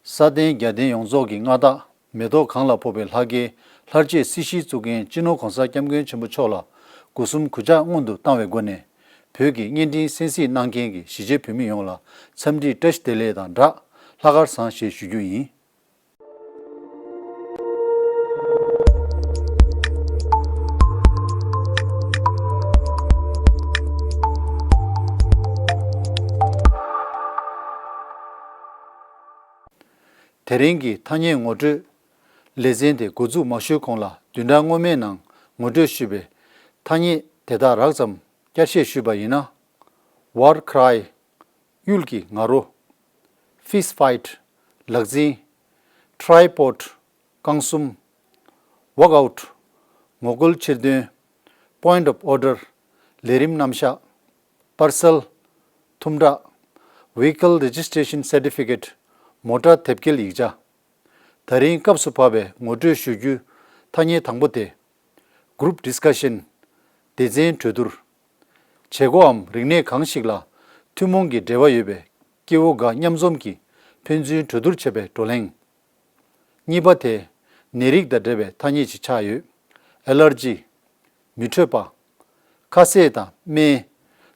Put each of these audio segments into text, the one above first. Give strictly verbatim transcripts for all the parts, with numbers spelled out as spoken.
ས་སྟེང་རྒྱལ་བསྟན་ཡོངས་རྫོགས་ཀྱི་མངའ་བདག་མེ་ཏོག་གང་ལ་ཕོག་པའི་ལྷ་སྐལ་ལྷར་བཅས་སྲིད་ཞིའི་གཙུག་རྒྱན་སྤྱི་ནོར་༸གོང་ས་༸སྐྱབས་མགོན་ཆེན་པོ་མཆོག་ལ་སྒོ་གསུམ་གུས་ཕྱག་སྔོན་དུ་བཏང་བའི་སྒོ་ནས། བོད་ཀྱི་བརྙན་འཕྲིན་གསན་གཟིགས་གནང་མཁན་གྱི་གཞིས་བྱེས་བོད་མི་ཡོངས་ལ་འཚམས་འདྲིའི་བཀྲ་ཤིས་བདེ་ལེགས་དང་སྦྲགས་ལྷག་དཀར་བཟང་ཞེས་ཞུ་རྒྱུ་ཡིན། དེ་རིང་གི་ཐ་སྙད་ངོ་སྤྲོད་ལེ་ཚན་དེ་འགོ་འཛུགས་མ་ཞུས་གོང་ལ་བདུན་ཕྲག་སྔོན་མའི་ནང་ངོ་སྤྲོད་ཞུས་པའི་ཐ་སྙད་དེ་དག་རགས་ཙམ་བསྐྱར་བཤད་ཞུས་པ་ཡིན་ན། War Cry གཡུལ་གྱི་ང་རོ། Fist Fight ལག་འཛིང་། Tripod རྐང་གསུམ། Walkout ངོ་རྒོལ་ཕྱིར་འདོན། Point of Order ལས་རིམ་རྣམ་གཞག Parcel ཐུམ་དྲག Vehicle Registration Certificate མོ་ཊ་དེབ་སྐྱེལ་ཡིག་ཆ། ད་རིང་སྐབས་སུ་བབས་པའི་ངོ་སྤྲོད་ཞུ་རྒྱུའི་ཐ་སྙད་དང་པོ་དེ། Group Discussion སྡེ་ཚན་གྲོས་བསྡུར། བྱེད་སྒོའམ་རིག་གནས་གང་ཞིག་ལ་ཐུན་མོང་གི་འབྲེལ་བ་ཡོད་པའི་སྐྱེ་བོ་འགའ་མཉམ་འཛོམས་ཀྱིས་ཕན་ཚུན་གྲོས་བསྡུར་བྱེད་པའི་བགྲོ་གླེང་། གཉིས་པ་དེ། ནད་རིགས་དང་འབྲེལ་བའི་ཐ་སྙད་ཅིག་ཆགས་ཡོད། Allergy མི་འཕྲོད་པ། ཁ་ཟས་དང་སྨན།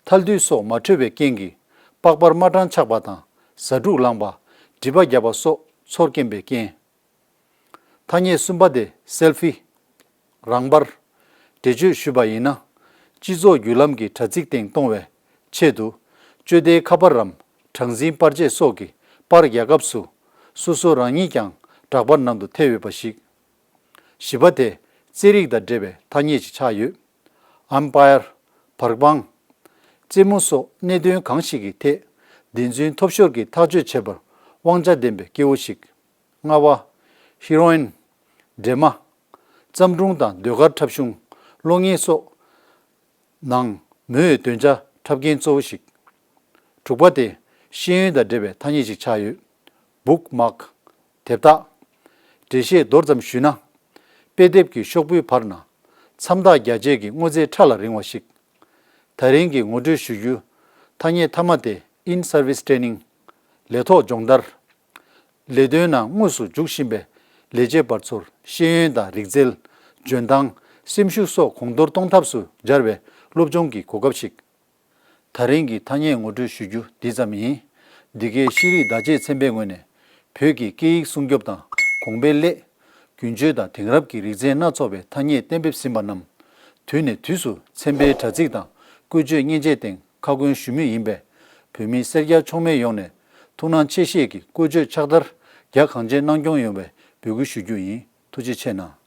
ཐལ་རྡུལ་སོགས་མ་འཕྲོད་པའི་རྐྱེན་གྱིས་པགས་པར་དམར་སྐྲངས་ཆགས་པ་དང་ཟ་འཕྲུག་ལངས་པ། མགྲིན་པ་རྒྱབ་པ་སོགས་ཚོར་སྐྱེན་པའི་རྐྱེན། ཐ་སྙད་གསུམ་པ་དེ་སེལ་ཕི། རང་འབར། འགྲེལ་བརྗོད་ཞུས་པ་ཡིན་ན། སྤྱི་ཚོགས་བརྒྱུད་ལམ་གྱི་དྲ་ཚིགས་སྟེང་གཏོང་བའི་ཆེད་དུ། སྤྱོད་བདེའི་ཁ་པར་རམ་གྲངས་འཛིན་པར་ཆས་སོགས་ཀྱི་པར་རྒྱག་སྐབས་སུ། སོ་སོ་རང་ཉིད་ཀྱང་འདྲ་པར་ནང་དུ་ཐེ་ཡོད་པ་ཞིག་བཞི་པ་དེ་རྩེད་རིགས་དང་འབྲེལ་བའི་ཐ་སྙད་ཅིག་ཆགས་ཡོད། Umpire བར་དཔང་། རྩེད་མོ་སོགས་གནད་དོན་གང་ཞིག་གི་ཐད་བདེན་རྫུན་ཐོབ་ཤོར་གྱི་ཐག་གཅོད་བྱེད་པར་དབང་ཆ་ལྡན་པའི་སྐྱེ་བོ་ཞིག་ལྔ་པ། ཧི་རོ་ཨིན། འདྲེ་མ། བརྩམས་སྒྲུང་དང་ཟློས་གར་འཁྲབ་གཞུང་། གློག་བརྙན་སོགས། ནང་མོས་འདོན་ཆ་འཁྲབ་མཁན་གཙོ་བོ་ཞིག་དྲུག་པ་དེ་ཤེས་ཡོན་དང་འབྲེལ་བའི་ཐ་སྙད་ཅིག་ཆགས་ཡོད། Bookmark དེབ་རྟགས། འགྲེལ་བཤད་མདོར་ཙམ་ཞུས་ན། དཔེ་དེབ་ཀྱི་ཤོག་བུའི་བར་ན་མཚམས་རྟགས་རྒྱག་བྱེད་ཀྱི་དངོས་རྫས་ཕྲ་ལ་རིང་བ་ཞིག་དེ་རིང་གི་ངོ་སྤྲོད་ཞུ་རྒྱུ། ཐ་སྙད་མཐའ་མ་དེ་In-Service Training ལས་ཐོག་སྦྱོང་བརྡར། ལས་དོན་ནང་དངོས་སུ་འཇུག་བཞིན་པའི་ལས་བྱེད་པ་ཚོར་ཤེས་ཡོན་དང་རིག་རྩལ། འཇོན་ཐང་། སེམས་ཤུགས་སོགས་གོང་མཐོར་གཏོང་ཐབས་སུ་སྦྱར་བའི་སློབ་སྦྱོང་གི་གོ་སྐབས་ཤིག་དེ་རིང་གི་ཐ་སྙད་ངོ་སྤྲོད་ཞུ་རྒྱུ་འདི་ཙམ་ཡིན། འདི་གའི་ཤེས་རིག་བརྡ་ཆད་ཚན་པའི་ངོས་ནས་བོད་ཀྱི་སྐད་ཡིག་སྲུང་སྐྱོབ་དང་གོང་འཕེལ་སླད། རྒྱུན་སྤྱོད་དང་དེང་རབས་ཀྱི་རིག་རྩལ་སྣ་ཚོགས་པའི་ཐ་སྙད་གཏན་འབེབས་ཟིན་པ་རྣམས། དུས་ནས་དུས་སུ་ཚན་པའི་དྲ་ཚིགས་དང་བཀོལ་སྤྱོད་མཉེན་ཆས་སྟེང་ཁ་བཀོན་ཞུ་མུས་ཡིན་པས། བོད་མི་སེར་སྐྱ་ཚང་མའི་ཡོངས་ནས་ཐུགས་སྣང་ཆེ་བཞེས་ཀྱིས་བཀོལ་སྤྱོད་ཕྱག་བསྟར་རྒྱ་གང་ཆེ་གནང་སྐྱོང་ཡོང་བའི་འབོད་སྐུལ་ཞུ་རྒྱུ་ཡིན། ཐུགས་རྗེ་ཆེ་གནང་།